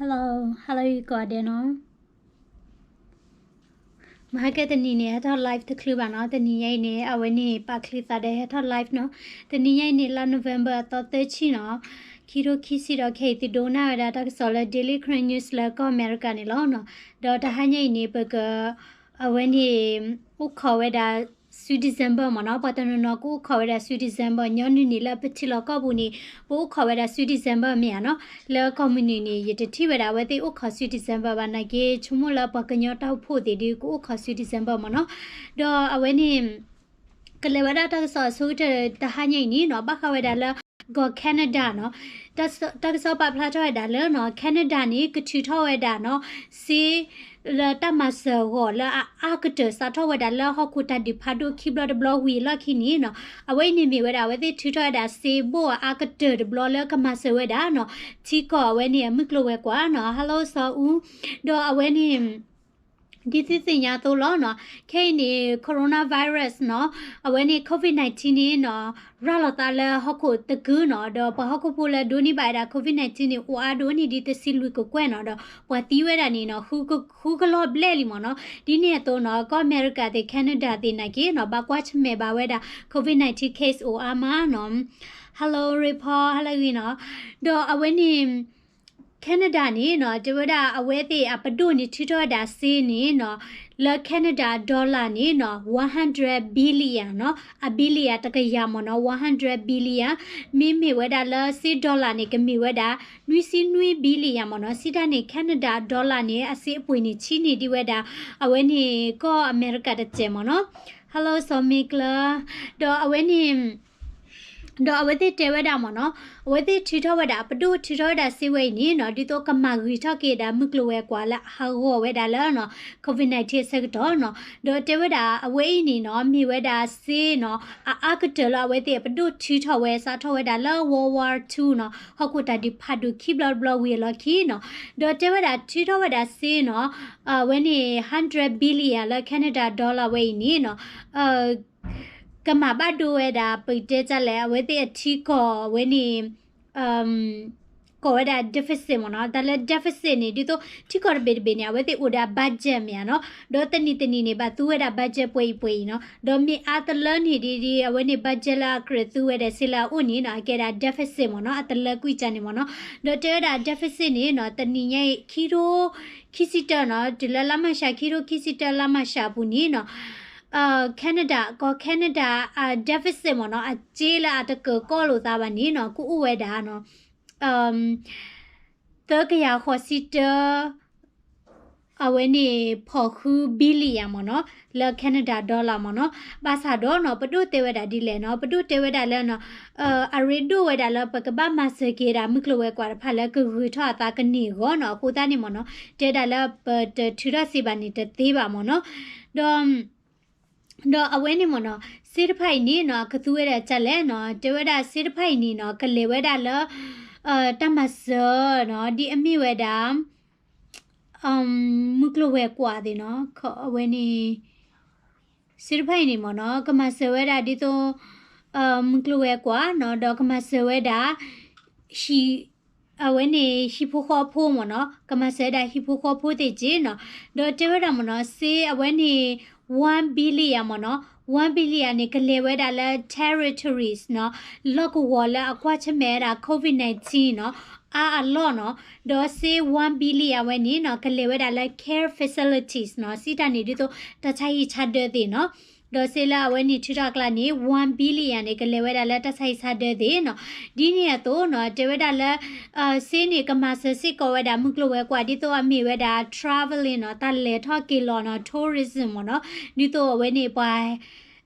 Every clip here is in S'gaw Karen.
Hello, hello ယကိးဂၤဒဲးနီၤ. မဟါကဲတနံၤန့ၣ် ဟဲထီၣ် live တချုးဘၣ်နီၤ. တနံၤညါအံၤန့ၣ် အဝဲန့ၣ်ပာ်ချံသးဒီးဟဲထီၣ် live နီၤ. တနံၤညါအံၤန့ၣ် လါ November အသီသၢဆံနီၤ, ခံထိခံဆံဒီး ခဲအံၤသုဒိကနၣ်ဝဲဒၣ်တၢ်ကစီၣ်လၢ Daily Karen News လၢကီၢ်အမဲရကၤန့ၣ်လီၤနီၤ. ဒီးတဟါညါအံၤန့ၣ် ပက အဝဲန့ၣ် အိၣ်ခိးဝဲဒၣ် Sweet December မ့ၢ်နီၤ. ပှၤတနီၤနီၤကအိၣ်ခိးဝဲဒၣ် Sweet December ညီနုၢ်န့ၣ် လၢပထံလီၤကီၢ်ပူၤန့ၣ် ပအိၣ်ခိးဝဲဒၣ် Sweet December မ့ၢ်ဧါနီၤ. လၢကီၢ်မုၢ်နုာ်န့ၣ် ယတထံၣ်ဝဲဒၣ်အဝဲသ့ၣ်အိၣ်ခိး Sweet December ဘၣ်နာ်က့ ဆိကမိၣ်လၢပှၤကညီတၢ်အိၣ်ဖှိၣ်သ့ၣ်ဒုးကအိၣ်ခိး Sweet December မ့ၢ်နီၤ. ဒီးအဝဲန့ၣ် ကလဲၤဝဲဒၣ်တၢ်ကစီၣ်အဆိကတၢၢ်တဟါညါအံၤန့ၣ်နီၤ, ဘၣ်ဃးဝဲဒၣ်လၢ ကီၢ် Canada နီၤ. တၢ်ကစီၣ်ပာ်ဖျါထီၣ်ဝဲဒၣ်လၢနီၤ Canada န့ၣ် ကထုးထီၣ်ဝဲဒၣ်နီၤ စ့ လၢတၢ်မၤစၢၤအဂီၢ်လၢအအါကတၢၢ် စးထီၣ်ဝဲဒၣ်လၢဟီၣ်ခိၣ်တၢ်ဒုးဖးဒိၣ်ခံဘျီတဘျီဝံၤအလီၢ်ခံန့ၣ်နီၤ, အဝဲအံၤန့ၣ်မ့ၢ်ဝဲဒၣ် အဝဲသ့ၣ်ထုးထီၣ်ဝဲဒၣ်စ့ဘိၣ်အအါကတၢၢ်တဘျီလၢကမၤစၢၤဝဲဒၣ်နီၤ ထံကီၢ်အဝဲန့ၣ်အမုၢ်ကျိၤဝဲၤကွာ်နီၤ. Hello စီၤအူ, ဒီးအဝဲန့ၣ် ဒ်သုသ့ၣ်ညါအသိးလီၤနီၤ, ခဲအံၤန့ၣ် coronavirus နီၤ, အဝဲန့ၣ် COVID nineteen န့ၣ်နီၤ ရၤလီၤသးလၢဟီၣ်ခိၣ်တကုာ်နီၤ, ဒီးပှၤဟီၣ်ခိၣ်ဖိလၢဒိးန့ၢ်ဘၣ်ဝဲဒၣ် COVID nineteen န့ၣ် အိၣ်အါဒိၣ်န့ၢ်ဒံးတဆံလွံၢ်ကကွဲၢ်နီၤ, ဒီးပှၤသံဝဲဒၣ်န့ၣ်နီၤ ဃုကလီၢ်ဘျဲၣ်လံမ့ၢ်နီၤ. ဒ်န့ၣ်အသိးနီၤ ကီၢ်အမဲရကၤသ့ၣ် Canada သ့ၣ်နာ်က့နီၤ ဘၣ်ကွၢ်ဆၢၣ်မဲာ်ဘၣ်ဝဲဒၣ် COVID nineteen case အိၣ်အါမးနီၤ. Hello ရ့ဖီ ဟါလၢဂ့ၤနီၤ, ဒီးအဝဲန့ၣ် Canada န့ၣ်နီၤ တဲဝဲဒၣ်အဝဲသ့ၣ်အပဒိၣ်န့ၣ်ထုးထီၣ်ဝဲဒၣ်စ့န့ၣ်နီၤ လၢ Canada dollar န့ၣ်နီၤ one hundred billion နီၤ, အ billion တကယၤမ့ၢ်နီၤ one hundred billion, မ့မ့ၢ်ဝဲဒၣ်လၢစ့ dollar န့ၣ် ကမ့ၢ်ဝဲဒၣ် နွံဆံနွံ billion မ့ၢ်နီၤ. စံးတၢ်န့ၣ် Canada dollar န့ၣ် အစ့အပှ့ၤန့ၣ် ဆံန့ၢ်ဒံးဝဲဒၣ် အဝဲန့ၣ် ကီၢ်အမဲရကၤတစဲးမ့ၢ်နီၤ. Hello စီၤမ့ကျၢၤ, ဒီးအဝဲန့ၣ် ဒီးအဝဲသ့ၣ်တဲဝဲဒၣ်မ့ၢ်နီၤ, အဝဲသ့ၣ်ထုးထီၣ်ဝဲဒၣ် ပဒိၣ်ထုးထီၣ်ဝဲဒၣ်စ့ဝဲအံၤန့ၣ်နီၤ ဒ်သိးကမၤဂ့ၤထီၣ်က့ၤဒၣ်မုၢ်ကျိၤဝဲၤကွာ်လၢအဟးဂီၤဝဲဒၣ်လၢနီၤ COVID nineteen အဆၢကတီၢ်နီၤ. ဒီးတဲဝဲဒၣ်အဝဲအံၤန့ၣ်နီၤ မ့ၢ်ဝဲဒၣ်စ့နီၤ အအါကတၢၢ်လၢအဝဲသ့ၣ်အပဒိၣ်ထုးထီၣ်ဝဲ စးထီၣ်ဝဲဒၣ်လၢ World War Two နီၤ ဟီၣ်ခိၣ်တၢ်ဒုးဖးဒိၣ်ခံဘျီတဘျီဝံၤအလီၢ်ခံနီၤ. ဒီးတဲဝဲဒၣ်ထုးထီၣ်ဝဲဒၣ်စ့နီၤ အဝဲန့ၣ် hundred billion လၢ Canada dollar ဝဲအံၤန့ၣ်နီၤ ကမၤဘၣ်ဒိဝဲဒၣ် ပတဲတၢ်လဲၣ် အဝဲသ့ၣ်အထံကီၢ်အဝဲန့ၣ် ကိးဝဲဒၣ် deficit မ့ၢ်နီၤ. တၢ်လၢ deficit န့ၣ် ဒ်သိးထံကီၢ်တဘ့ၣ်တဘ့ၣ်န့ၣ် အဝဲသ့ၣ်အိၣ်ဒီး budget မ့ၢ်ဧါနီၤ. ဒီးတနံၤတနံၤန့ၣ် ဘၣ်သူဝဲဒၣ် budget ပှဲၤအံၤပှဲၤအံၤနီၤ. ဒီးမ့ၢ်အါတလၢန့ၣ်ဒ်ဒ် အဝဲန့ၣ် budget လၢအကြၢးသူဝဲဒၣ်စ့လၢအအိၣ်န့ၣ်နီၤ အကဲဒၣ် deficit မ့ၢ်နီၤ အတလၢကွံာ်ကၢန့ၣ်မ့ၢ်နီၤ. ဒီးတဲဝဲဒၣ် deficit န့ၣ်နီၤ တနံၤညါအံၤ ခံထိ ခံဆံတၢနီၤ တုၤလၢလါမၢ်ၡး ခံထိ ခံဆံတၢ လါမၢ်ၡးအပူၤန့ၣ်နီၤ Canada ကီၢ် Canada အ deficit မ့ၢ်နီၤ အစ့လၢအတကၢၤကီၢ်လိာ်သးဘၣ်န့ၣ်နီၤ ကအိၣ်ဝဲဒၣ်နီၤ သၢကယၤဃိးဆံတၢ အဝဲန့ၣ် ဖီၣ်ဃု billion မ့ၢ်နီၤ လၢ Canada dollar မ့ၢ်နီၤ. ဘၣ်ဆၣ်ဒီးနီၤ ပဒိၣ်တဲဝဲဒၣ်ဒ်လဲၣ်နီၤ ပဒိၣ်တဲဝဲဒၣ်လၢနီၤ အရ့ဒိၣ်ဝဲဒၣ်လၢပကဘၣ်မၤစၢၤက့ၤဒၣ် မုၢ်ကျိၤဝဲၤကွာ်တဖၣ်လၢကဂုၤထီၣ်အသးကန့ၢ်အဂီၢ်နီၤ အဃိသတးန့ၣ်မ့ၢ်နီၤ တဲဒၣ်လၢပတထုးထီၣ်စ့ဘၣ်န့ၣ်တသ့ဘၣ်မ့ၢ်နီၤ ဒီး ဒီးအဝဲန့ၣ်မ့ၢ်နီၤ စ့တဖၣ်အံၤန့ၣ်နီၤ ကသူဝဲဒၣ်ကၢ်လဲၣ်နီၤ တဲဝဲဒၣ်စ့တဖၣ်အံၤန့ၣ်နီၤ ကလဲၤဝဲဒၣ်လၢ တၢ်မၤစၢၤနီၤ ဒ်အမ့ၢ်ဝဲဒၣ် မုၢ်ကျိၤဝဲၤကွာ်သ့ၣ်နီၤ အဝဲန့ၣ် စ့တဖၣ်အံၤန့ၣ်မ့ၢ်နီၤ ကမၤစၢၤဝဲဒၣ်ဒ်သိး မုၢ်ကျိၤဝဲၤကွာ်နီၤ ဒီးကမၤစၢၤဝဲဒၣ် ဟံၣ် အဝဲန့ၣ်ဟံၣ်ဖိဃီဖိမ့ၢ်နီၤ ကမၤစၢၤဝဲဒၣ်ဟံၣ်ဖိဃီဖိသ့ၣ်က့နီၤ ဒီးတဲဝဲဒၣ်မ့ၢ်နီၤ စ့အဝဲန့ၣ် one billion မ့ၢ်နီၤ one billion န့ၣ် ကလဲၤဝဲဒၣ်လၢ territories နီၤ လီၢ်ကဝီၤလၢအကွၢ်ဆၢၣ်မဲာ်ဝဲဒၣ် COVID nineteen နီၤ အါအလီၢ်နီၤ ဒီးစ့ one billion အဝဲန့ၣ်နီၤ ကလဲၤဝဲဒၣ်လၢ care facilities နီၤ စံးတၢ်န့ၣ်ဒ်သိး တၢ်ဆါဟံၣ်ဆါဒၢသ့ၣ်နီၤ ဒီးစ့လၢအဝဲန့ၣ်ထုးထီၣ်အကျါန့ၣ် one billion န့ၣ် ကလဲၤဝဲဒၣ်လၢတၢ်ဆါဟံၣ်ဆါဒၢသ့ၣ်နီၤ ဒ်န့ၣ်အသိးနီၤ တဲဝဲဒၣ်လၢ စ့န့ၣ် ကမၤစၢၤစ့ၢ်ကီးဝဲဒၣ်မုၢ်ကျိၤဝဲၤကွာ် ဒ်သိးအမ့ၢ်ဝဲဒၣ် traveling နီၤ တၢ်လဲၤထီၣ်က့ၤလီၤနီၤ tourism မ့ၢ်နီၤ ဒ်သိးအဝဲန့ၣ်ပှၤ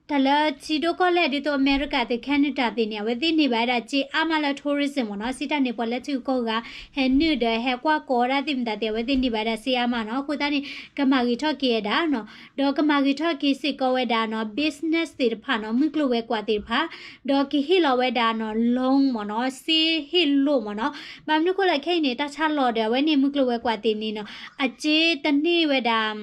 တၢ်လၢထံဒိၣ်ကီၢ်လဲၢ် ဒ်သိးအမဲရကၤသ့ၣ် Canada သ့ၣ်န့ၣ် အဝဲသ့ၣ်န့ၢ်ဘၣ်ဝဲဒၣ်စ့အါမးလၢ tourism မ့ၢ်နီၤ စံးတၢ်န့ၣ် ပှၤလၢထံဂုၤကီၢ်ဂၤ ဟဲနုာ်ဒီးဟဲကွၢ်ကီးဒၣ်သ့ၣ်မတၤသ့ၣ် အဝဲသ့ၣ်န့ၢ်ဘၣ်ဝဲဒၣ်စ့အါမးနီၤ အဃိသတးန့ၣ် ကမၤဂ့ၤထီၣ်က့ၤဝဲဒၣ်နီၤ ဒီးကမၤဂ့ၤထီၣ်က့ၤစ့ၢ်ကီးဝဲဒၣ်နီၤ business သ့ၣ်တဖၣ်နီၤ မုၢ်ကျိၤဝဲၤကွာ်သ့ၣ်တဖၣ် ဒီးကဟ့ၣ်လီၤဝဲဒၣ်နီၤ loan မ့ၢ်နီၤ စ့ဟ့ၣ်လိာ်မ့ၢ်နီၤ ဘၣ်မနုၤဃိလဲၣ် ခဲအံၤန့ၣ် တၢ်ဆါလီၤဒီး အဝဲန့ၣ်မုၢ်ကျိၤဝဲၤကွာ်သ့ၣ်န့ၣ်နီၤ အစ့တန့ၢ်ဝဲဒၣ်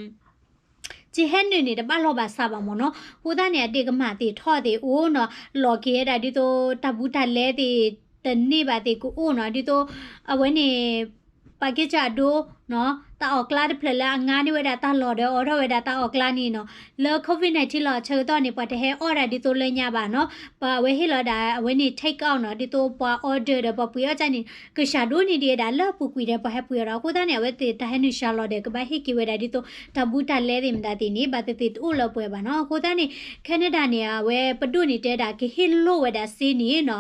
စ့ဟဲနုာ်န့ၣ် တဘၣ်လီၢ်ဘၣ်စးဘၣ်မ့ၢ်နီၤ အဃိသတးန့ၣ် အဒ့ၣ်ကမၣ်သ့ၣ်ထီၣ်သ့ၣ်အိၣ်နီၤ လီၤက့ၤဝဲဒၣ်ဒ်သိး တၢ်ဘူးတၢ်လဲသ့ၣ် တန့ၢ်ဘၣ်သ့ၣ်ကအိၣ်နီၤ ဒ်သိး အဝဲန့ၣ် ပာ်ကဲစၢ်အဒိနီၤ တၢ်အီၣ်ကျါတဖျၢၣ်လၢအငါန့ၢ်ဝဲဒၣ်တၢ်လီၢ်ဒီးအိးထီၣ်ဝဲဒၣ်တၢ်အီၣ်ကျါန့ၣ်နီၤ, လၢ COVID nineteen လီၤအဆၢကတီၢ်န့ၣ် ပှၤတဟဲအီၣ်ဒၣ်ဒ်သိးလၢညါဘၣ်နီၤ. ပှၤအဝဲဟ့ၣ်လီၤဒၣ်အဝဲန့ၣ် take out နီၤ, ဒ်သိးပှၤ order ဒီးပှၤပှ့ၤအီၣ်ကၢ်န့ၣ် ကစၢ်ဒိၣ်န့ၢ်ဒံးဝဲဒၣ်လၢအပူၤကွံာ်ဒီးပှၤဟဲပှ့ၤအီၣ်ဒီး အဃိသတးန့ၣ် အဝဲသ့ၣ်တၢ်ဟဲနုာ်စှၤလီၤဒီး ကဘၣ်ဟ့ၣ်က့ၤဝဲဒၣ်ဒ်သိး တၢ်ဘူးတၢ်လဲသ့ၣ်မတၤသ့ၣ်န့ၣ် ဘၣ်သ့ၣ်သ့ၣ်တအိၣ်လၢပှဲၤဘၣ်နီၤ. အဃိသတးန့ၣ် Canada န့ၣ် အဝဲပဒိၣ်န့ၣ်တဲဒၣ်ကဟ့ၣ်လိာ်ဝဲဒၣ်စ့န့ၣ်နီၤ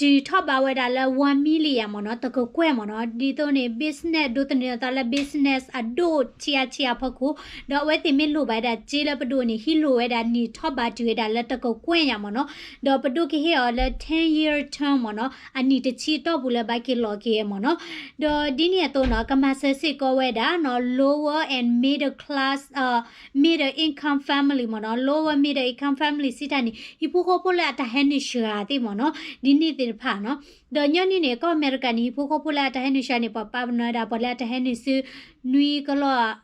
တုၤထီၣ်ဘးဝဲဒၣ်လၢ one million မ့ၢ်နီၤ, တကကွဲၢ်မ့ၢ်နီၤ, ဒ်သိးန့ၣ် business ဒိးသန့ၤအသးလၢ business အဒိၣ်ထံအါထံအါဖီခိၣ်, ဒီးအဝဲသ့ၣ်မ့ၢ်လိၣ်ဘၣ်ဝဲဒၣ်စ့လၢပဒိၣ်န့ၣ် ဟံးလိၣ်ဝဲဒၣ်နံၣ်ထီၣ်ဘးတုၤဝဲဒၣ်လၢတကကွဲၢ်ညါမ့ၢ်နီၤ, ဒီးပဒိၣ်ကဟ့ၣ်အီၤလၢ ten year term မ့ၢ်နီၤ, အနံၣ်တဆံတီၢ်ပူၤလၢဘၣ်က့ၤလီၤက့ၤမ့ၢ်နီၤ, ဒီးဒ်န့ၣ်အသိးနီၤ ကမၤစၢၤစ့ၢ်ကီးဝဲဒၣ်နီၤ lower and middle class, middle income family မ့ၢ်နီၤ, lower middle income family စံးတၢ်န့ၣ် ဟံၣ်ဖိဃီဖိလၢအတၢ်ဟဲနုာ်စှၤသ့ၣ်မ့ၢ်နီၤ, ဒ်န့ၣ်သ့ၣ်တဖၣ်နီၤ. ဒီးညီနုၢ်န့ၣ် ကီၢ်အမဲရကၤန့ၣ် ဟံၣ်ဖိဃီဖိလၢအတၢ်ဟဲနုာ်စှၤန့ၣ် ပှၤပာ်ပနီၣ်ဝဲဒၣ် ပှၤလၢအတၢ်ဟဲနုာ်ဆူ နွံကလီၢ်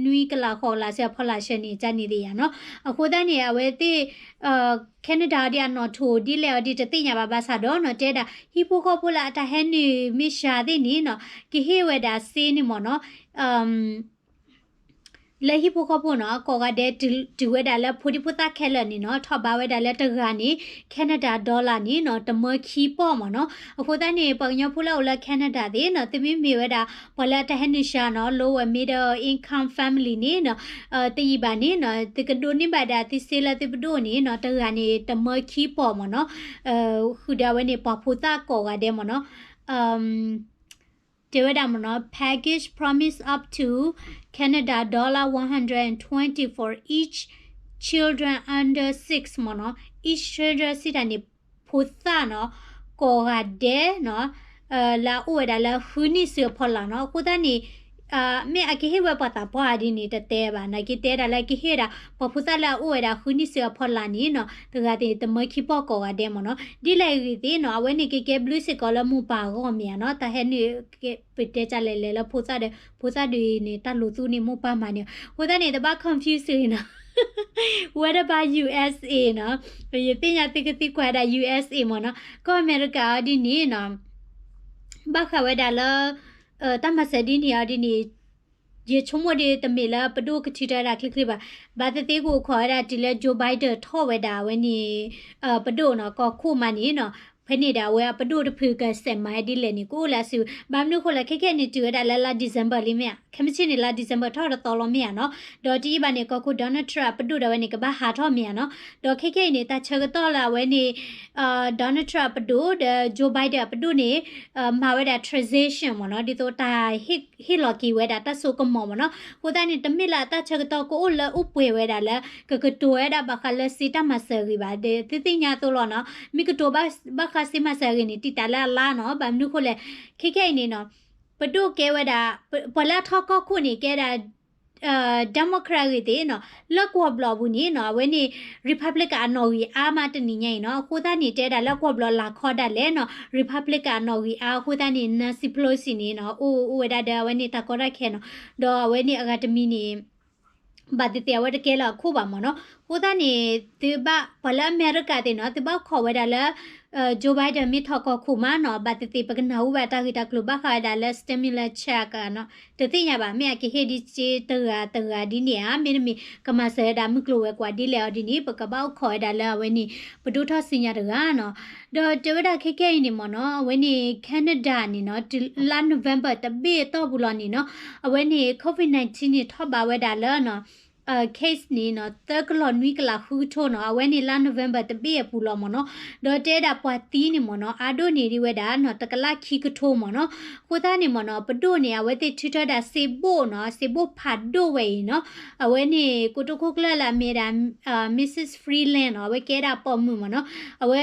နွံကလးဃိးကလးဆူအဖီလာ်ဆှၢန့ၣ် ကန့ၣ်သ့ၣ်ယါနီၤ. အဃိသတးန့ၣ် အဝဲသ့ၣ် Canada အီၤဒ်အနီၣ်ထိၣ်ဒ်လဲၣ်အီၤဒ်တသ့ၣ်ညါဘၣ်ဘၣ်ဆၣ်ဒီးနီၤ တဲဒၣ် ဟံၣ်ဖိဃီဖိလၢအတၢ်ဟဲနုာ်မ့ၢ်စှၤသ့ၣ်န့ၣ်နီၤ ကဟ့ၣ်ဝဲဒၣ်စ့န့ၣ်မ့ၢ်နီၤ လၢဟံၣ်ဖိဃီဖိနီၤ ကိးဂၤဒဲးတုၤဝဲဒၣ်လၢဖိဒံဖိသၣ်ခဲလၢာ်န့ၣ်နီၤ ထီၣ်ဘးဝဲဒၣ်လၢတဂၤန့ၣ် Canada dollar န့ၣ်နီၤ တမၢခံပီၢ်မ့ၢ်နီၤ. အဃိသတးန့ၣ် ပှၤကညီဖိလၢအအိၣ်လၢ Canada သ့ၣ်နီၤ သုမ့မ့ၢ်ဝဲဒၣ် ပှၤလၢအတၢ်ဟဲနုာ်စှၤနီၤ lower middle income family န့ၣ်နီၤ တယံာ်ဘၣ်န့ၣ်နီၤ သုကဒိးန့ၢ်ဘၣ်ဒၣ်သုစ့လၢသုပဒိၣ်န့ၣ်နီၤ တဂၤန့ၣ် တမၢခံပီၢ်မ့ၢ်နီၤ. ဃုာ်ဒီးအဝဲန့ၣ် ပှၤဖိသၣ်ကိးဂၤဒဲးမ့ၢ်နီၤ တဲဝဲဒၣ်မ့ၢ်နီၤ package promise up to Canada dollar one hundred and twenty for each children under six မ့ၢ်နီၤ. Each children စံးတၢ်န့ၣ် ဖိသၣ်နီၤ ကိးဂၤဒဲးနီၤ လၢအအိၣ်ဝဲဒၣ်လၢဃုနံၣ်ဆူအဖီလာ်နီၤ. အဃိသတးန့ၣ် မ့ၢ်အကဟ့ၣ်ဝဲပှၤသးပှၢ်ဒ်န့ၣ် တတဲဘၣ် နာ်က့တဲဒၣ်လၢကဟ့ၣ်ဝဲဒၣ် ပှၤဖိသၣ်လၢအအိၣ်ဝဲဒၣ်ဃုနံၣ်ဆူအဖီလာ်န့ၣ်နီၤ တဂၤသ့ၣ်တမၢခံပီၢ်ကိးဂၤဒဲးမ့ၢ်နီၤ. ဒ်လဲၣ်ဂ့ၤသ့ၣ်နီၤ အဝဲန့ၣ်ကကဲဘျုးစ့ၢ်ကီးလၢမိၢ်ပၢ်အဂီၢ်မ့ၢ်ဧါနီၤ တၢ်ဟဲနုာ် ပတဲကလဲၣ်လဲၣ်လၢဖိသၣ်ဒီး ဖိသၣ်ဒုးအံၤန့ၣ် တၢ်လိာ်သူန့ၣ်မိၢ်ပၢ်မၤန့ၢ် အဃိသတးန့ၣ် တဘၣ် confuse အံၤနီၤ What about USA နီၤ ယသ့ၣ်ညါသုကသံကွၢ်ဒၣ် USA မ့ၢ်နီၤ ကီၢ်အမဲရကၤအီၤဒ်န့ၣ်နီၤ ဘၣ်ဃးဝဲဒၣ်လၢ တၢ်မၤစၢၤဒ်န့ၣ်အီၤဒ်န့ၣ် ယဆိကမိၣ်ဒ်တမ့ၢ်လၢပဒိၣ်ကထုးထီၣ်ဝဲဒၣ်ချ့ချ့ဘၣ် ဘၣ်သ့ၣ်သ့ၣ်ကအိၣ်ခိးဝဲဒၣ်တုၤလၢ Joe Biden ထီၣ်ဝဲဒၣ်အဝဲန့ၣ် ပဒိၣ်နီၤ ကီၢ်ခိၣ်မးန့ၣ်နီၤ ဖဲန့ၣ်ဒီးအဝဲအပဒိၣ်တဖုကစဲးမၤဒ်လဲၣ်န့ၣ် ကအိၣ်လၢအစု ဘၣ်မနုၤဃိလဲၣ် ခဲကနံၣ်အံၤန့ၣ် တုၤဝဲဒၣ်လၢလါ December လံမ့ၢ်ဧါ ခဲမုၢ်ဆ့ၣ်န့ၣ် လါ December ထီၣ်တသီလီၤမ့ၢ်ဧါနီၤ ဒီးတယံာ်ဘၣ်န့ၣ် ကီၢ်ခိၣ် Donald Trump အပဒိၣ်ဒီးဝဲန့ၣ် ကဘၣ်ဟးထီၣ်မ့ၢ်ဧါနီၤ ဒီးခဲကနံၣ်အံၤန့ၣ် တၢ်ဆၢကတီၢ်လၢအဝဲန့ၣ် Donald Trump အပဒိၣ်ဒီး Joe Biden အပဒိၣ်န့ၣ် မၤဝဲဒၣ် transition မ့ၢ်နီၤ ဒ်သိးတၢ်ဟ့ၣ်လီၤက့ၤဝဲဒၣ်တၢ်စိကမီၤမ့ၢ်နီၤ အဃိသတးန့ၣ် တမ့ၢ်လၢအတၢ်ဆၢကတီၢ်ကအိၣ်လၢအိၣ်ပှဲၤဝဲဒၣ်လၢ ကကတိၤဝဲဒၣ်ဘၣ်ဃးလၢစ့တၢ်မၤစၢၤအဂ့ၢ်ဘၣ် ဒ်သုသ့ၣ်ညါအသိးလီၤနီၤ မ့ၢ်ကတိၤဘၣ်ဃးစ့မၤစၢၤအဂ့ၢ်န့ၣ် တံာ်တာ်လၢအလါနီၤ ဘၣ်မနုၤဃိလဲၣ် ခဲကနံၣ်အံၤန့ၣ်နီၤ ပဒိၣ်ကဲဝဲဒၣ် ပှၤလၢအထီၣ်ကီၢ်ခိၣ်န့ၣ် ကဲဒၣ် Democrat အဂ့ၢ်သ့ၣ်နီၤ လၢကွီၢ်ဘျီၣ်အပူၤန့ၣ်နီၤ အဝဲန့ၣ် Republican အနီၣ်ဂံၢ်အါမးတနံၤညါအံၤနီၤ အဃိသတးန့ၣ် တဲဒၣ်လၢကွီၢ်ဘျီၣ်လၢခီဒၣ်လဲာ်နီၤ Republican အနီၣ်ဂံၢ်အါ အဃိသတးန့ၣ် Nancy Pelosi န့ၣ်နီၤ အိၣ်အိၣ်ဝဲဒၣ်ဒီးအဝဲန့ၣ်တၢ်ကီတၢ်ခဲနီၤ ဒီးအဝဲန့ၣ်အဂၤတမံၤန့ၣ် ဘၣ်သ့ၣ်သ့ၣ်အဝဲတကဲလၢအခိၣ်ဘၣ်မ့ၢ်နီၤ အဃိသတးန့ၣ် သုဘၣ် ပှၤလၢအမဲရကၤသ့ၣ်နီၤ သုဘၣ်ခိးဝဲဒၣ်လၢ Joe Biden မ့ၢ်ထီၣ်ကီၢ်ခိၣ်မးနီၤ ဘၣ်သ့ၣ်သ့ၣ် ပကနၢ်ဟူဘၣ်တၢ်ဂ့ၢ်တၢ်ကျိၤဘၣ်ဃးဝဲဒၣ်လၢ stimulus check နီၤ တသ့ၣ်ညါဘၣ် မ့ၢ်အကဟ့ၣ်ဒ်စ့တဂၤတဂၤဒ်န့ၣ်ဧါ မ့တမ့ၢ် ကမၤစၢၤဝဲဒၣ်မုၢ်ကျိၤဝဲၤကွာ်ဒ်လဲၣ်အီၤဒ်န့ၣ် ပကဘၣ်အိၣ်ခိးဝဲဒၣ်လၢအဝဲန့ၣ် ပဒိၣ်ထီၣ်စုညါတဂၤနီၤ ဒီးတဲဝဲဒၣ်ခဲကနံၣ်အံၤန့ၣ်မ့ၢ်နီၤ အဝဲန့ၣ် Canada န့ၣ်နီၤ တုၤလါ November တဘ့ၣ်အတီၢ်ပူၤလီၤန့ၣ်နီၤ အဝဲန့ၣ် COVID nineteen န့ၣ်ထီၣ်ဘးဝဲဒၣ်လၢနီၤ case န့ၣ်နီၤ သၢကလီၢ်နွံကလးဃုကထိနီၤ အဝဲန့ၣ်လါ November တဘ့ၣ်အပူၤလီၤမ့ၢ်နီၤ ဒီးတဲဒၣ်ပှၤသံန့ၣ်မ့ၢ်နီၤ အါဒိၣ်န့ၢ်ဒံးဝဲဒၣ်နီၤ တကလးခံကထိမ့ၢ်နီၤ အဃိသတးန့ၣ်မ့ၢ်နီၤ ပဒိၣ်န့ၣ် အဝဲသ့ၣ်ထုးထီၣ်ဝဲဒၣ်စ့ဘိၣ်နီၤ စ့ဘိၣ်ဖးဒိၣ်ဝဲအံၤနီၤ အဝဲန့ၣ် ကိတိာ်ခိၣ်ကျၢၢ်လၢအမ့ၢ်ဒၣ် Missus Freeland နီၤ အဝဲကဲဒၣ်ပိာ်မုၣ်မ့ၢ်နီၤ အဝဲ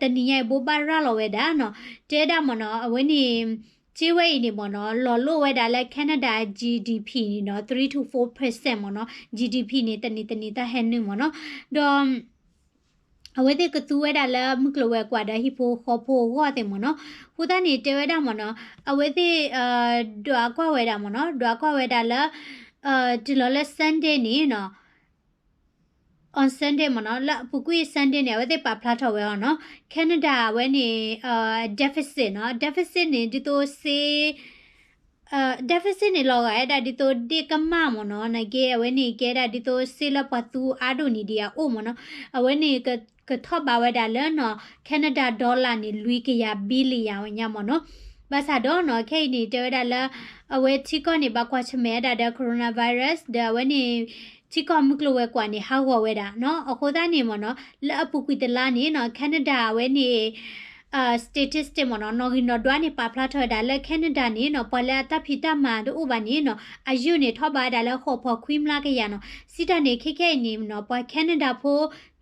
တနံၤညါအံၤဘိးဘၣ်ရၤလီၤဝဲဒၣ်နီၤ တဲဒၣ်မ့ၢ်နီၤ အဝဲန့ၣ် စ့ဝဲအံၤန့ၣ်မ့ၢ်နီၤ လီၤလိာ်ဝဲဒၣ်လၢ Canada G D P န့ၣ်နီၤ three to four percent မ့ၢ်နီၤ G D P န့ၣ် တနံၤတနံၤတၢ်ဟဲနုာ်မ့ၢ်နီၤ ဒီး အဝဲသ့ၣ်ကသူဝဲဒၣ်လၢမုၢ်ကျိၤဝဲၤကွာ်ဒီးဟံၣ်ဖိဃီဖိအဂီၢ်သ့ၣ်မ့ၢ်နီၤ အဃိသတးန့ၣ် တဲဝဲဒၣ်မ့ၢ်နီၤ အဝဲသ့ၣ် ဒွးကွၢ်ဝဲဒၣ်မ့ၢ်နီၤ ဒွးကွၢ်ဝဲဒၣ်လၢ တုၤလီၤလၢ Sunday န့ၣ်နီၤ on Sunday မ့ၢ်နီၤ, လၢအပူၤကွံာ် Sunday န့ၣ် အဝဲသ့ၣ်ပာ်ဖျါထီၣ်ဝဲအီၤနီၤ, Canada အဝဲန့ၣ် deficit နီၤ, deficit န့ၣ် ဒ်သိးစ့ deficit န့ၣ် လီၤဂာ်ဝဲဒၣ်ဒ်သိးဒ့ၣ်ကမၣ်မ့ၢ်နီၤ, နာ်က့အဝဲန့ၣ်ကဲဒၣ်ဒ်သိးစ့လၢပှၤသူအါဒိၣ်န့ၣ်ဒံးအအိၣ်မ့ၢ်နီၤ, အဝဲန့ၣ် ကထီၣ်ဘးဝဲဒၣ်လၢနီၤ Canada dollar န့ၣ် လွံၢ်ကယၤ billion ညါမ့ၢ်နီၤ, ဘၣ်ဆၣ်ဒီးနီၤ ခဲအံၤန့ၣ် တဲဝဲဒၣ်လၢ အဝဲထံကီၢ်န့ၣ် ဘၣ်ကွၢ်ဆၢၣ်မဲာ်ဝဲဒၣ်ဒီး coronavirus ဒီးအဝဲန့ၣ် ထံကီၢ်မုၢ်ကျိၤဝဲၤကွာ်န့ၣ် ဟးဂီၤဝဲဒၣ်နီၤ, အဃိသတးန့ၣ်မ့ၢ်နီၤ လၢအပူၤကွံာ်တလါန့ၣ်နီၤ Canada အဝဲန့ၣ် statistic မ့ၢ်နီၤ, နီၣ်ဂံၢ်နီၣ်ဒွးန့ၣ် ပာ်ဖျါထီၣ်ဝဲဒၣ်လၢ Canada န့ၣ်နီၤ ပှၤလၢအတၢ်ဖံးတၢ်မၤတအိၣ်ဘၣ်န့ၣ်နီၤ အယုၢ်န့ၣ်ထီၣ်ဘးဝဲဒၣ်လၢဃိးဖီခွံမျးကယၤနီၤ, စံးတၢ်န့ၣ် ခဲခဲအံၤန့ၣ်နီၤ ပှၤ Canada ဖိ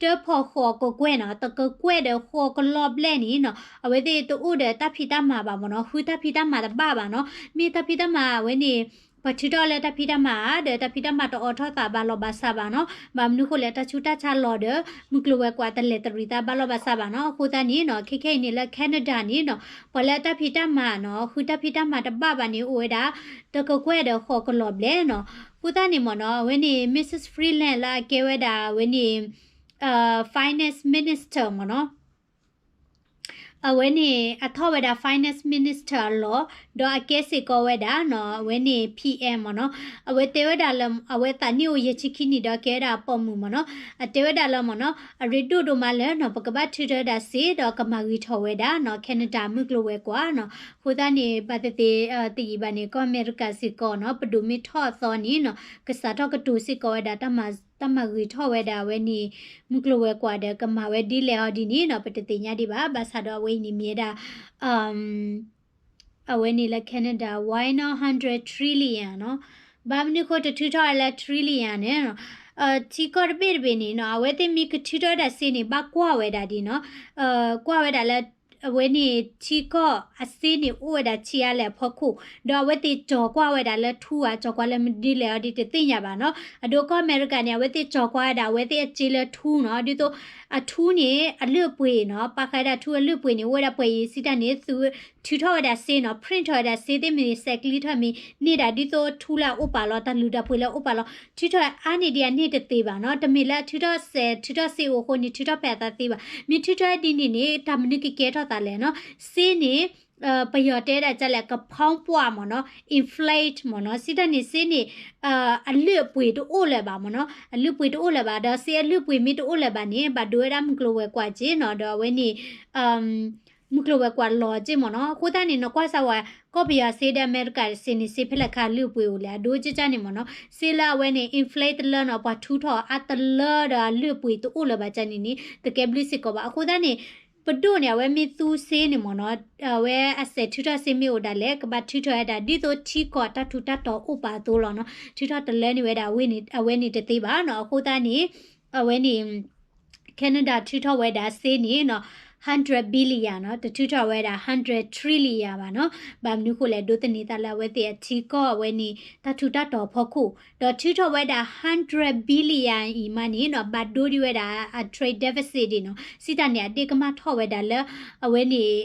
တၢဖီၣ်ဃိးကကွဲၢ်နီၤ, တကကွဲၢ်ဒီးဃိးကလီၢ်ဘျဲၣ်န့ၣ်နီၤ အဝဲသ့ၣ်တအိၣ်ဒီးတၢ်ဖံးတၢ်မၤဘၣ်မ့ၢ်နီၤ, ဃုတၢ်ဖံးတၢ်မၤတဘၣ်ဘၣ်နီၤ, မ့ၢ်တၢ်ဖံးတၢ်မၤအဝဲန့ၣ် ပှၤထုးထီၣ်လၢတၢ်ဖံးတၢ်မၤဧါ ဒီးတၢ်ဖံးတၢ်မၤတအိးထီၣ်သးဘၣ်လီၤဘၣ်စးဘၣ်နီၤ, ဘၣ်မနုၤဃိလဲၣ် တၢ်ဆူးတၢ်ဆါလီၤဒီး မုၢ်ကျိၤဝဲၤကွာ်တလဲၤတရံးသးဘၣ်လီၤဘၣ်စးဘၣ်နီၤ, အဃိသတးန့ၣ်နီၤ ခဲခဲအံၤန့ၣ်လၢ Canada န့ၣ်နီၤ ပှၤလၢအတၢ်ဖံးတၢ်မၤနီၤ ဃုတၢ်ဖံးတၢ်မၤတဘၣ်ဘၣ်န့ၣ် အိၣ်ဝဲဒၣ် တကကွဲၢ်ဒီးဃိးကလီၢ်ဘျဲၣ်နီၤ, အဃိသတးန့ၣ်မ့ၢ်နီၤ အဝဲန့ၣ် Mrs Freeland လၢအကဲဝဲဒၣ်အဝဲန့ၣ် finance minister မ့ၢ်နီၤ အဝဲန့ၣ် အထီၣ်ဝဲဒၣ် finance minister အလီၢ်, ဒီးအကဲစ့ၢ်ကီးဝဲဒၣ်နီၤ အဝဲန့ၣ် P M မ့ၢ်နီၤ, အဝဲတဲဝဲဒၣ်လၢ အဝဲသးနံၣ်အိၣ်ယဲၢ်ဆံခံနံၣ်ဒီးကဲဝဲဒၣ်အပိာ်မုၣ်မ့ၢ်နီၤ, အတဲဝဲဒၣ်လၢမ့ၢ်နီၤ အရ့ဒိၣ်ဒိၣ်မးလၢနီၤ ပကဘၣ်ထုးထီၣ်ဝဲဒၣ်စ့ဒီးကမၤဂ့ၤထီၣ်ဝဲဒၣ်နီၤ Canada မုၢ်ကျိၤဝဲၤကွာ်နီၤ, အဃိသတးန့ၣ် ဘၣ်သ့ၣ်သ့ၣ် တယံာ်ဘၣ်န့ၣ် ကီၢ်အမဲရကၤစ့ၢ်ကီးနီၤ ပဒိၣ်မ့ၢ်ထီၣ်အသီန့ၣ်နီၤ ကစးထီၣ်ကတိၤစ့ၢ်ကီးဝဲဒၣ် တၢ်မၤဂ့ၤထီၣ်ဝဲဒၣ်အဝဲန့ၣ် မုၢ်ကျိၤဝဲၤကွာ်ဒီးကမၤဝဲဒ်လဲၣ်အီၤဒ်န့ၣ်နီၤ ပတသ့ၣ်ညါဒံးဘၣ်, ဘၣ်ဆၣ်ဒီးအဝဲအံၤန့ၣ်မ့ၢ်ဝဲဒၣ် အဝဲန့ၣ်လၢ Canada why not hundred trillion နီၤ, ဘၣ်မနုၤဃိတထုးထီၣ်ဝဲလၢ trillion န့ၣ်နီၤ, ထံကီၢ်တဘ့ၣ်တဘ့ၣ်န့ၣ်နီၤ အဝဲသ့ၣ်မ့ၢ်ကထုးထီၣ်ဝဲဒၣ်စ့န့ၣ် ဘၣ်ကွၢ်ဝဲဒၣ်ဒ်နီၤ, ကွၢ်ဝဲဒၣ်လၢ အဝဲန့ၣ်ထံကီၢ်အစ့န့ၣ်အိၣ်ဝဲဒၣ်ဆံးအါလဲၣ်အဖီခိၣ်, ဒီးအဝဲသ့ၣ်ကၠီၤကွၢ်ဝဲဒၣ်လၢထူဧါ ကၠီၤကွၢ်လၢမနုၤလဲၣ်အီၤဒ်တသ့ၣ်ညါဘၣ်နီၤ, အဒိကီၢ်အမဲရကၤန့ၣ် အဝဲသ့ၣ်ကၠီၤကွၢ်ဝဲဒၣ် အဝဲသ့ၣ်အစ့လၢထူနီၤ, ဒ်သိး အထူန့ၣ် အလုၢ်အပှ့ၤနီၤ ပာ်ဃာ်ဝဲဒၣ်ထူအလုၢ်အပှ့ၤန့ၣ် အိၣ်ဝဲဒၣ်ပှဲၤအံၤ စံးတၢ်န့ၣ် သုထုးထီၣ်ဝဲဒၣ်စ့နီၤ print ထီၣ်ဝဲဒၣ်စ့သ့ၣ်မ့ၢ် စဲးကျံးထီၣ်မ့ၢ်န့ၢ်ဒၣ် ဒ်သိးထူလၢအအိၣ်ပာ်လီၤ တၢ်လုၢ်တၢ်ပှ့ၤလၢအအိၣ်ပာ်လီၤ ထုးထီၣ်အါန့ၢ်ဒံးအန့ၢ်တသ့ဘၣ်နီၤ, တမ့ၢ်လၢအထုးထီၣ်စဲး ထုးထီၣ်စ့အိၣ်အဃိန့ၣ် ထုးထီၣ်ဖဲအသးသ့ဘၣ်, မ့ၢ်ထုးထီၣ်ဒ်န့ၣ်န့ၣ် တၢ်မနုၤကကဲထီၣ်သးလဲၣ်နီၤ, စ့န့ၣ် ပယီၤတဲဒၣ်ကလဲၣ် ကဖီပှၢ်မ့ၢ်နီၤ inflate မ့ၢ်နီၤ, စံးတၢ်န့ၣ်စ့န့ၣ် အလုၢ်အပှ့ၤတအိၣ်လၢၤဘၣ်မ့ၢ်နီၤ, အလုၢ်အပှ့ၤတအိၣ်လၢၤဘၣ် ဒီးစ့အလုၢ်အပှ့ၤမ့ၢ်တအိၣ်လၢၤဘၣ်န့ၣ် ဘၣ်ဒိဝဲဒၣ်မုၢ်ကျိၤဝဲၤကွာ်က့နီၤ, ဒီးအဝဲန့ၣ် မုၢ်ကျိၤဝဲၤကွာ်လီၤက့မ့ၢ်နီၤ, အဃိသတးန့ၣ် နကွၢ်စၢ်ဝဲ ကီၢ်ပယီၤစ့ဒီးအမဲရကၤစ့န့ၣ် စ့ဖဲလဲၣ်ခါအလုၢ်အပှ့ၤအိၣ်လဲၣ်, အဒိကကန့ၣ်မ့ၢ်နီၤ, စ့လၢအဝဲန့ၣ် inflate တလၢနီၤ ပှၤထုးထီၣ်အါတလၢဒီးအလုၢ်အပှ့ၤတအိၣ်လၢၤဘၣ်ကန့ၣ်န့ၣ် တကဲဘျုးစ့ၢ်ကီးဘၣ်, အဃိသတးန့ၣ် ပဒိၣ်န့ၣ် အဝဲမ့ၢ်သူစ့န့ၣ်မ့ၢ်နီၤ, အဝဲအစဲးထုးထီၣ်စ့မ့ၢ်အိၣ်ဒၣ်လဲၣ် ကဘၣ်ထုးထီၣ်ဝဲဒၣ် ဒ်သိးထံကီၢ်တၢ်ထူးတၢ်တီၤအိၣ်ပာ်အသိးလီၤနီၤ, ထုးထီၣ်တလၢန့ၢ်ဝဲဒၣ် အဝဲန့ၣ်တသ့ဘၣ်နီၤ, အဃိသတးန့ၣ် အဝဲန့ၣ် Canada ထုးထီၣ်ဝဲဒၣ်စ့န့ၣ်နီၤ hundred billion နီၤ, တထုးထီၣ်ဝဲဒၣ် hundred trillion ဘၣ်နီၤ, ဘၣ်မနုၤဃိလဲၣ် ဒိးသန့ၤသးလၢအဝဲသ့ၣ်အထံကီၢ်အဝဲန့ၣ် တၢ်ထူးတၢ်တီၤအဖီခိၣ်, ဒီးထုးထီၣ်ဝဲဒၣ် hundred billion အံၤမးန့ၣ်နီၤ ဘၣ်ဒိဒံးဝဲဒၣ်အ trade deficit ဒံးနီၤ, စံးတၢ်န့ၣ် အဒ့ၣ်ကမၣ်ထီၣ်ဝဲဒၣ်လၢ အဝဲန့ၣ်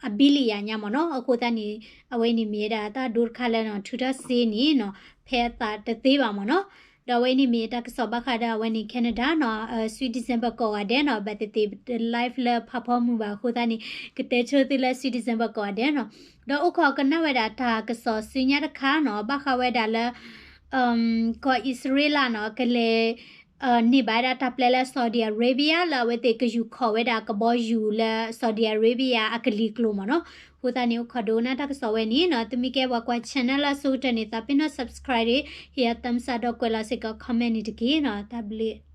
အ billion ညါမ့ၢ်နီၤ, အဃိသတးန့ၣ် အဝဲန့ၣ်မ့ၢ်ဝဲဒၣ်တၢ်ဒိတခါလၢနီၤ ထုးထီၣ်စ့န့ၣ်နီၤ ဖဲအသးတသ့ဘၣ်မ့ၢ်နီၤ, ဒီးအဝဲန့ၣ်မ့ၢ်တၢ်ကစီၣ်ဘၣ်ဃးဒီးအဝဲန့ၣ် Canada နီၤ, sweet December ကိးဂၤဒဲးနီၤ, ဘၣ်သ့ၣ်သ့ၣ် live လၢဖးဖီမုၢ်ဘၣ်အဃိသတးန့ၣ် ကတဲဆိသုလၢ sweet December ကိးဂၤဒဲးနီၤ, ဒီးအိၣ်ခိးကနၣ်ဝဲဒၣ်တၢ်ကစီၣ်ဆူညါတခါနီၤ, ဘၣ်ဃးဝဲဒၣ်လၢ ကီၢ်အံၣ်စရ့လးနီၤ ကလဲၤ န့ၢ်ဘၣ်ဝဲဒၣ်တၢ်ပျဲလၢ Saudi Arabia လၢအဝဲသ့ၣ်ကယူၤခီၣ်ဝဲဒၣ်ကဘီယူၤလၢ Saudi Arabia အကလံၤကျိၤမ့ၢ်နီၤ, အဃိသတးန့ၣ် အိၣ်ခိးဒိကနၣ်တၢ်ကစီၣ်ဝဲန့ၣ်နီၤ, သုမ့ၢ်ကဲပှၤကွၢ် channel လၢအဆိကတၢၢ်န့ၣ် သးပ့ၤနီၣ် subscribe ဒံး ဟ့ၣ်အ thumbs up ဒီးကွဲးလီၤစ့ၢ်ကီး comment န့ၣ်တက့ၢ်နီၤ, တၢ်ဘျုး